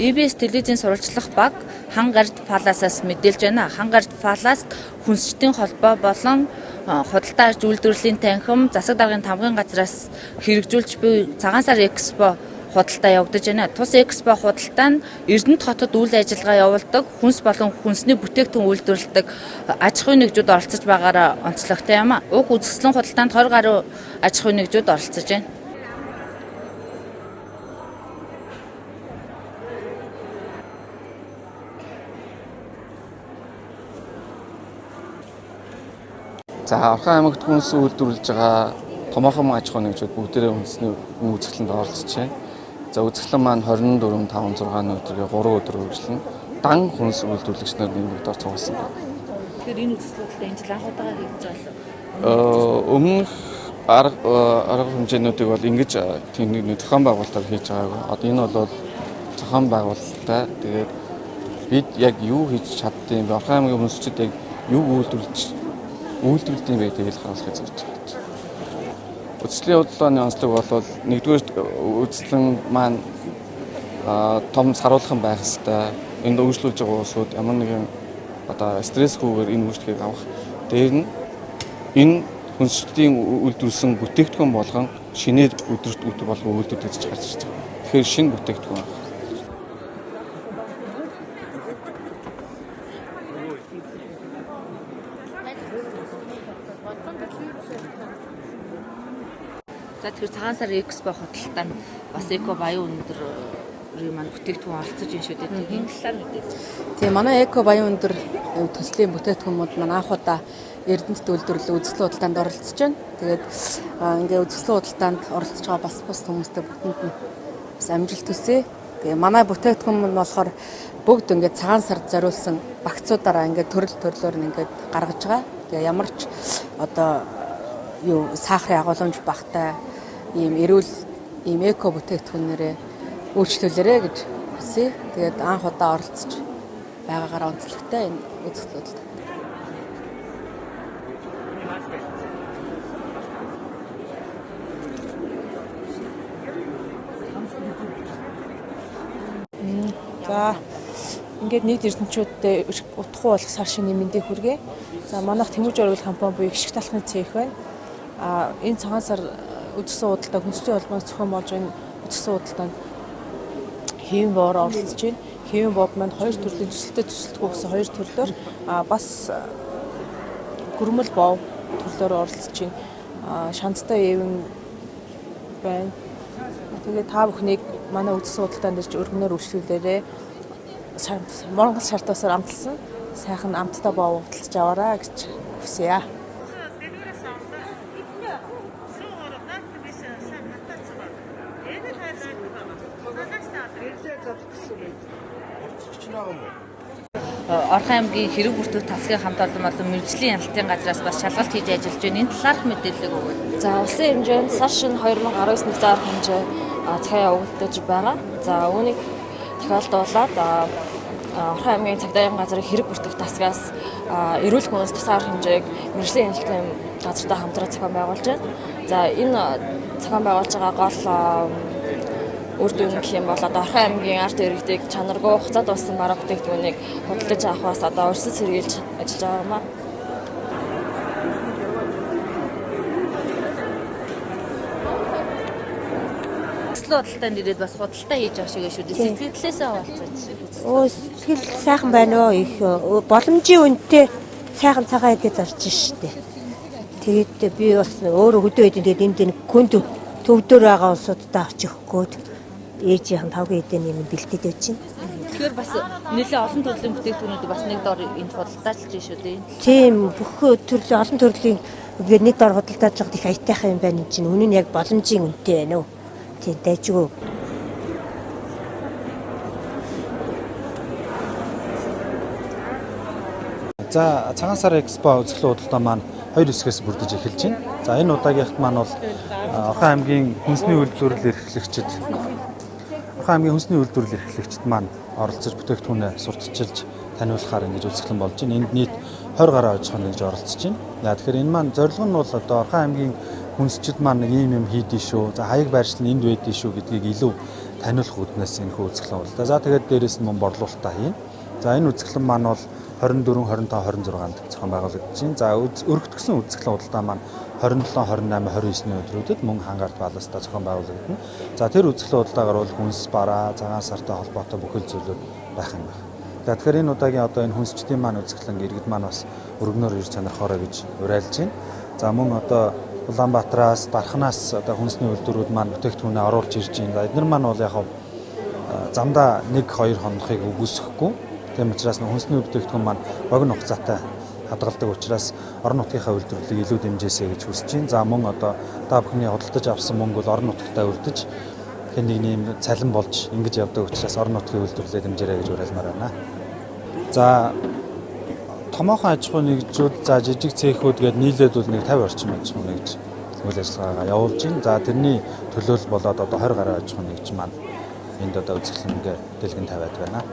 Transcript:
EBS телевизийн сурвалжлах баг Хангард Паласаас мэдээлж байна. Хангард Паласт хүнсчдийн холбоо болон худалдаа аж үйлдвэрлэлийн танхим засаг даргын тамгын газраас хэрэгжүүлж буй Цагаан сар экспо худалдаа явагдаж байна. Тус экспо худалдаа нь Эрдэнэт хотод үйл ажиллагаа явуулдаг хүнс болон хүнсний бүтээгдэхүүн үйлдвэрлэдэг аж ахуйн нэгжүүд оролцож байгаараа онцлогтой юм а. Уг үзэсгэлэн худалдаанд 20 гаруй аж ахуйн нэгжүүд оролцож байна. За, Орхон аймагт хүнс үйлдвэрлэж байгаа томоохон аж ахуйн нэгжүүд бүгдээрээ хүнсний үзэсгэлэнд оролцож байна. За, үзэсгэлэн маань 24, 5, 6 өдрийн 3 өдөр үргэлжлэнэ. Дан хүнс үйлдвэрлэгч нар нэг дор цугласан байна. Тэгэхээр энэ үзэсгэлэнтэй энэ жил анх удаага хийж байгаа л өмнөх арга хэмжээнүүдийг бол ингэж тийм нэг зохион байгуулалтаар хийж байгаагүй. Одоо энэ бол зохион байгуулалттай. Тэгээд бид яг юу хийж чаддığım бэ? Орхон аймгийн хүнсчид яг юу үйлдвэрлэдэг юм бэ гэдгийг харуулахыг зорж байгаа. Үзэсгэлэн худалдааны онцлог бол нэгдүгээр үзэсгэлэн маань том саруулхан байх ёстой. Энд үйлчлүүлж байгаа улсууд ямар нэгэн одоо стрессгүйгээр энэ үйлчлэгийг авах. Дээр нь энэ хүнсчдийн үйлдвэрлэсэн бүтээгдэхүүн болгон шинээр өдөрт өдөр болгон үйлдвэрлэж гарч ирж байгаа. Тэгэхээр шинэ бүтээгдэхүүн авах. За, тэгэхээр Цагаан сар экспо худалдаа нь бас эко баян өндрийн маань бүтээгдэхүүн оролцож байна шүү дээ. Тийм талаар мэдээ. Тийм, манай эко баян өндөр төслийн бүтээгдэхүүнүүд маань анх удаа Эрдэнэт үйлдвэрлэл үзэсгэлэн худалдаанд оролцож байна. Тэгээд ингээ үзэсгэлэн худалдаанд оролцож байгаа бас бус хүмүүстэй бүгдэнд нь бас амжилт хүсье. Тэгээ манай бүтээгдэхүүн нь болохоор бүгд ингээ цагаан сард зориулсан багцуудаараа ингээ төрөл төрлөөр нь ингээд гаргаж байгаа. Тэгээ ямар ч одоо юу сахарын агуулмж багтай ийм эрүүл ийм эко бүтээгдэхүүнээрээ үйлчлүүлээрэ гэж хүсье. Тэгээд анх удаа оролцож байгаагаараа онцлогтой энэ үзэсгэлэн худалдаа. За, ингээд нийт эрдэнэчүүдтэй удахгүй болох сар шинийн мэндийг хүргэе. За, манайх Тэмүүлж оргил компани буюу гişг талхны цех байна. Энэ цагаан сар үзэсгэлэн худалдаа хүнсний холбоос зохион болж энэ үзэсгэлэн худалдаанд хэвийн боор оролцож байна. Хэвийн бов маань хоёр төрлийн төсөлтөй төсөлтгүй гэсэн хоёр төрлөөр бас гүрмэл бов төрлөөр оролцож байна. Шандтай эвэн байна. Тэгээд та бүхнийг манай үзэсгэлэн худалдаанд ирж өргөнөөр үйлчлүүлээрэй. Монгол шартаасаар амталсан сайхан амттай бов худалдаж аваарай гэж хүсье. Орхон аймгийн хэрэг бүртгэх тасгийн хамт олон болон мэргэжлийн хяналтын газраас бас шалгалт хийж ажиллаж байна. Энэ талаарх мэдээллийг өгөөд. За, улсын хэмжээнд сар шинэ 2019 нөхцөл арга хэмжээ цагаан явагдаж байгаа. За, үүнийг тохиолдуулаад Орхон аймгийн цагдаагийн газрын хэрэг бүртгэх тасгаас эрүүл хүнс тусгаар арга хэмжээг мэргэжлийн хяналтын газартай хамтран зохион байгуулж байна. За, энэ зохион байгуулж байгаа гол үр дүн гэх юм бол одоо Орхон аймгийн арт иргэдийг чанаргүй хугацаа дууссан бараа бүтээгдэхүүнийг худалдаж авахаас одоо өрсөд сэргийлж ажиллаж байгаа юм аа. Үзэсгэлэн худалдаанд ирээд бас худалдаа хийж байгаа шиг шүү дээ. Сэтгэлээсээ хаваалцаач. Өө, сэтгэл сайхан байна оо, их боломжийн үнэтэй сайхан цагаан идэ зарж штэ. Тэгээд би бас өөрөө хөдөө хэдэн тэгээд энд нэг хүнд төвдөр байгаа улсуудад авч өгөх гээд ээжийнхэн тавгийн эдэн юм бэлдээд байж байна. Тэгэхээр бас нэлээд олон төрлийн бүтээгдэхүүнүүд бас нэг дор энд худалдаалж байна шүү дээ. Тийм, бүх төрлийн олон төрлийн ингээд нэг дор худалдааж байхад их аятайхан юм байна чинь. Үнэ нь яг боломжийн үнэтэй байна уу? Тийм, дайжгүй. За, Цагаан сар экспо үзэсгэлэн худалдаа маань хоёр хэсгээс бүрдэж эхэлж байна. За, энэ удаагийнхт маань бол Орхон аймгийн хүнсний үйлдвэрлэл эрхлэгчид Орхон аймгийн хүнсний үйлдвэрлэл эрхлэгчид маань оролцож бүтээгдэхүүнээ сурталчилж таниулахаар ингэж үзэсгэлэн болж байна. Энд нийт 20 гаруй аж ахуйн нэгж оролцож байна. За, тэгэхээр энэ маань зорилго нь бол одоо Орхон аймгийн хүнсчид маань нэг ийм юм хийдэж шүү. За, хаяг байршил нь энд байдгийг шүү гэдгийг илүү таниулах үүднээс энэхүү үзэсгэлэн худалдаа. За тэгээд дээрэс нь мөн борлуулалтаа хийнэ. За энэ үзэсгэлэн маань бол 24, 25, 26-нд зохион байгуулагдаж байна. За өргөтгсөн үзэсгэлэн худалдаа маань 27, 28, 29-ний өдрүүдэд мөн Хангарт Паласта зохион байгуулагдана. За тэр үзэсгэлэн худалдаагаар бол хүнс, бараа, цагаан сартай холбоотой бүхэл зүйлүүд байх юм байна. За тэгэхээр энэ удаагийн одоо энэ хүнсчдийн маань үзэсгэлэн иргэд маань бас өргөнөөр ирж сонирхоорой гэж уриалж байна. За мөн одоо Улаанбаатараас, Дарханаас одоо хүнсний үйлдвэрүүд маань бүтээгдэхүүнээ оруулж ирж байна. За эдгээр маань бол яг замдаа 1 2 хонохыг үгүйсэхгүй. Тийм учраас хүнсний бүтээгдэхүүн маань богино хугацаатай хадгалдаг учраас орон нутгийнхаа үйлдвэрлэлийг илүү дэмжээсэй гэж хүсэж байна. За мөн одоо та бүхний худалдаж авсан мөнгө бол орон нутгатаа үлдэж хэн нэгний юм цалин болж ингэж явдаг учраас орон нутгийн үйлдвэрлэлээ дэмжээрэй гэж уриалмаар байна. За томоохон аж ахуй нэгжүүд, за жижиг цехүүд гээд нийлээд бол нэг 50 орчим аж ахуй нэгж үйл ажиллагаагаа явуулж байна. За тэрний төлөөлөл болоод одоо 20 гаруй аж ахуй нэгж маань энд одоо үзэсгэлэнгээ дэлгэн тавиад байна.